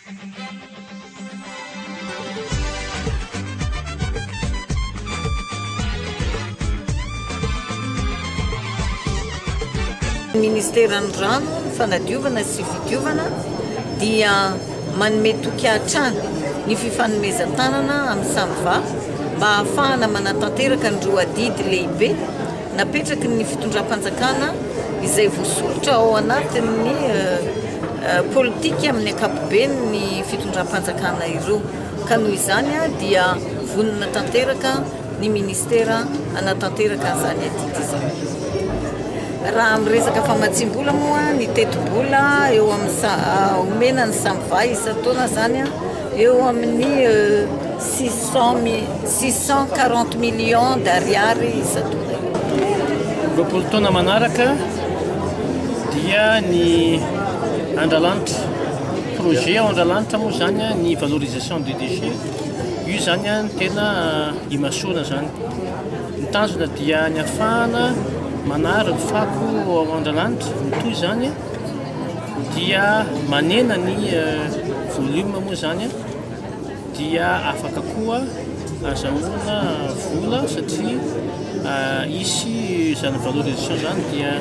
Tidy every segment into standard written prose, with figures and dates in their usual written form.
Ny Ministeran'ny Rano, ny Fanadiovana sy Fidiovana dia manome toky hatrany ny fifanomezan-tanana amin'ny SAMVA mba hahafahana manatanteraka an'ireo adidy lehibe napetraky ny fitondram-panjakana izay voasoritra ao anatin'ny politika amin'ny ankapobeny ny fitondram-panjakana ireo ka noho izany dia vonona tanteraka ny ministera hanatanteraka an'izany adidy izany. Raha miresaka famatsiam-bola moa ny tetibola eo amin'ny omena ny SAMVA isan-taona izany eo amin'ny 640 millions d'ariary isan-taona eo. 20 taona manaraka dia ny Andralanitra, projet ao Andralanitra moa izany ny valorisation des déchets, io izany no tena imasoana izany. Ny tanjona dia ny afahana manary ny fako ao Andralanitra, mitohy izany dia manena ny volume moa izany. dia afaka koa azahoana vola satria hisy izany valorisation izany dia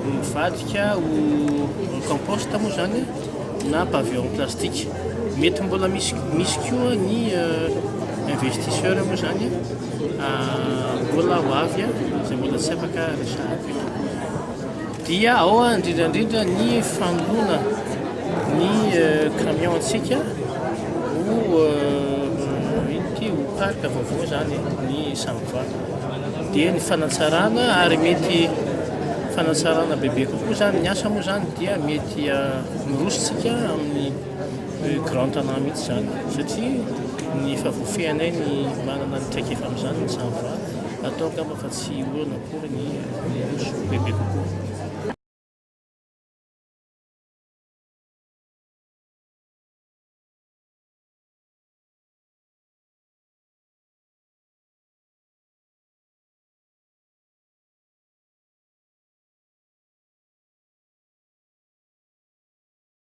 mivadika ho compost moa izany na pavé en plastique. Mety mbola misy misy koa ny investisseur moa izany mbola ho avy izay mbola tsy afaka resahako eto. Dia ao indrindra indrindra ny fanoloana ny camion antsika ho ino ity ho parc vaovao zany ny Samva. Dia ny fanatsarana ary mety fanatsarana bebe kokoa zany ny asa moa zany dia mety miroso tsika amin'ny grand tanà mihitsy zany satria ny efa voafehinay ny manana ny traikefa amin'izany ny Samva atao angamba fa tsy olana akory ny miroso bebe kokoa.